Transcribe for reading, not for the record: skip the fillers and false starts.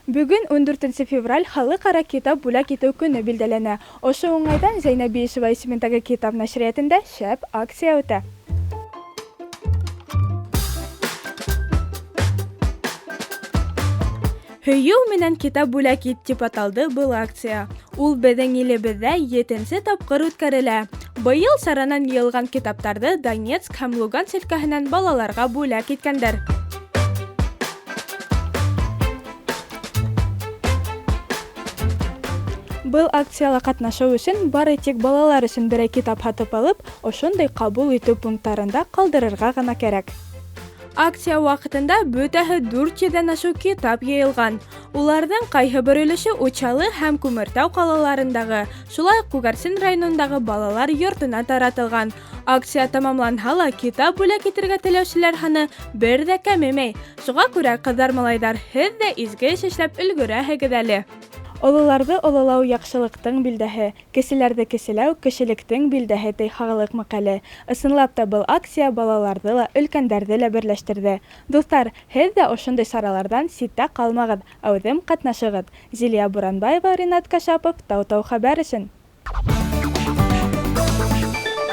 Бөгөн, 14 февраль, Халыҡ-ара китап бүләк итеү көнө билдәләнә. Ошо уңайҙан Зәйнәб Биишева исемендәге китап нәшриәтендә шәп акция үтә. Һөйөү менән китап бүләк ит дип аталды был акция. Ул беҙҙең илебеҙҙә етенсе тапҡыр үткәрелә. Быйыл саранан йыйылған китаптарҙы Донецк һәм Луганск өлкәһенән балаларға бүләк иткәндәр. Был акцияла ҡатнашыу өсөн бары тик балалар өсөн берәй китап һатып алып, ошондай ҡабул итеү пункттарында ҡалдырырға ғына кәрәк. Акция ваҡытында бөтәһе 400 ҙән ашыу китап йыйылған. Уларҙың ҡайһы бер өлөшө Учалы һәм Күмертау ҡалаларындағы, шулай уҡ Күгәрсен районындағы балалар йортона таратылған. Акция тамамланһа ла, китап бүләк итергә теләүселәр һаны бер ҙә кәмемәй. Шуға күрә, ҡыҙҙар-малайҙар, һеҙ ҙә изге эш эшләп өлгөрәһегеҙ әле. Ололарҙы ололау яҡшылыҡтың билдәһе, кеселәрҙе кеселәү кешелектең билдәһе, ти халыҡ мәҡәле. Ысынлап та, был акция балаларҙы ла, өлкәндәрҙе лә берләштерҙе. Дуҫтар, һеҙ ҙә ошондай сараларҙан ситтә ҡалмағыҙ, әүҙем ҡатнашығыҙ. Зилиә Буранбаева, Ринат Кашапов, Тау-Тау хәбәр өсөн.